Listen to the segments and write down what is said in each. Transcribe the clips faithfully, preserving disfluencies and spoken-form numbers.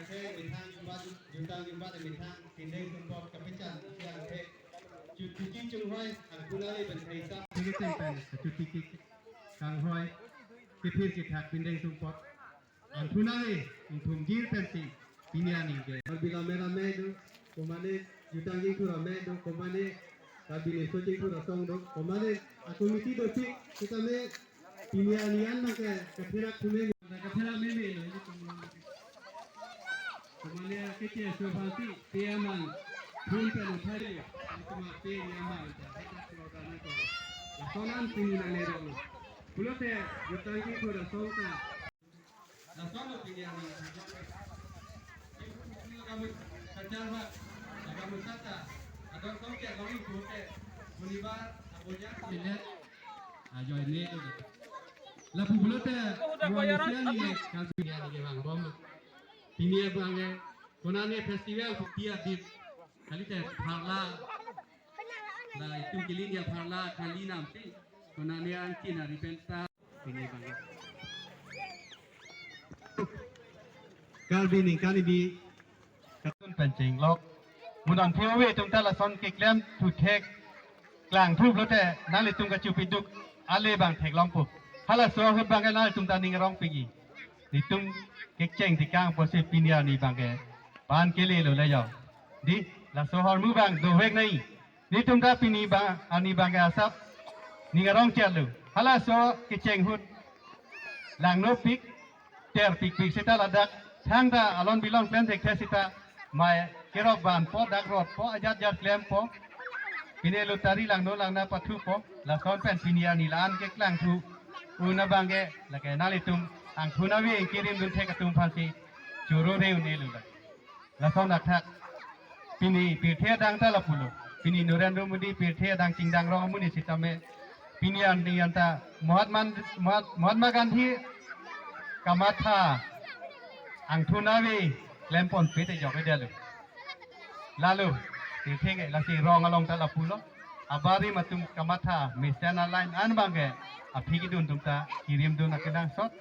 Methang jumbat, jutang jumbat methang pindeng sumpot kapechan siang the. Chuti ki chunghoi angkuna le ben thaisa. Tiki ting pen chuti ki kanghoi kithir kithak pindeng sumpot angkuna le ingthum gir pensi pini arni ke. Karbi Lammet Amei do, komane jutang ingthur amei do, komane Karbi Nation Chingthur Asong do, komane a committee do tik, sitame pini arni an nang ke katherak thume, katherak meme lo, ini tum. Komane ke che so phansi, pe amang, phun pen uthai, ini tum pe ni amang, ta, ta, ta, ta, ta, ta. Lason an pini nangne rong. Pulote, jutang ingthur asong ta. Lason lo pini arni. Kamu kacar bak, kamu sata. Adon song ke kami pute. Menibar, aboja. Ini, ajo ini. Lapu pulote, udah bayaran, uang isi ni, aku. Kalau pini arni ke bang bom. Pini abang ke, konane festival putih adit. Kalite pharla. La itum kelin ya pharla kali namsi. Konane an China ripenta. Pini bang. Karbi ningkan ibi katun pen chenglok. Mudan phi ove atum ta lason keklem thu thek klang thu pulote nanglitum kachupiduk ale bang theklongpo. Halaso ahut bang nanglitum ta ning arong pigi. Netum kecheng tekang pusi pini arni bang ke pan kele lo le jo. Di laso ahormu bang dovek nai. Netum ta pini bang arni bang ke asap ning arong chat lo. Halaso kecheng ahut langnopik, terpikpik seta ladak thangta alon bilong klem thekthe seta mai kerok vanpo, dak rotpo, ajat jat klempo. Pine lottery langno langna pathupo. Lason pen pini arni la-an keklang thu un abang ke lake nanglitum angthun ave kirim dun thek atum aphansi choro re un-e lo la. Lason athak. Pini pirthe adang ta lapulo. Pini Narendra Modi pirthe adang chingdang rong amonit sitame. Pini arni anta Mahatma, Mahat-, Mahatma Gandhi kamatha angthun ave klempon pete jok delo. Lalo, pirthe ke lasi rong along ta lapulo. Abarim atum kamatha mesen a-line an bang ke aphi kedun atum ta kirim dun akenangsot.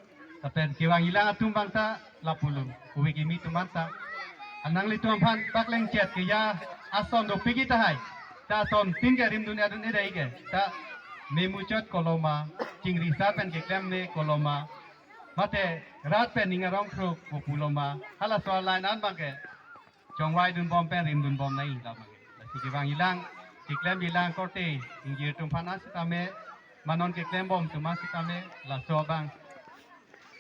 Lapen kevang ilang atum bang ta lapulo. Ove kimi atum an ta. Anang litum aphan pakleng chet ke ya ason dopik tahai. Ta ason tin ke rim dun adun edai ke. Ta memuchot koloma, chingri sa pen keklem me koloma. Mate rat pen ning arong thruk kopuloma. Halaso a-line an bang ke chongvai dun bom pen rim dun bom nai labang. Lasi kevang ilang, keklem ilang korte, ingjir atum aphan sitame, ma non keklem bom atum sitame, laso abang.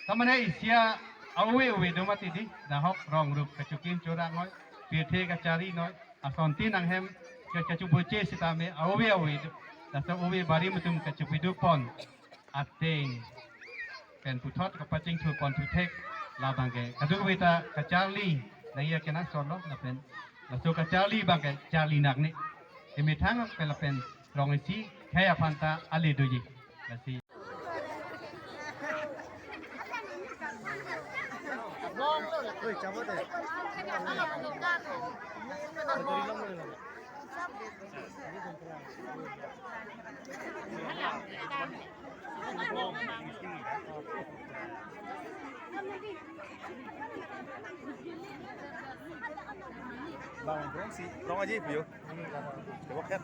Tamane isi a-ove ove do mati di, nahok rong rup kachukim churak noi, pirthe kachari noi, ason tin anghem, ka-, kachuboche sitame, a-ove ove do, laso ove barim atum kachupiduk pon. Ateng pen puthot kapachingthur pon thu thek labang ke. Kadokave ta kacharli nangji akenangsot lo lapen laso kacharli bang ke charli nak ne. Emethang pen lapen rong isi khei aphan ta ale doji. Lasi. Bang, bro, si, bro aja ibu yo. Coba kan.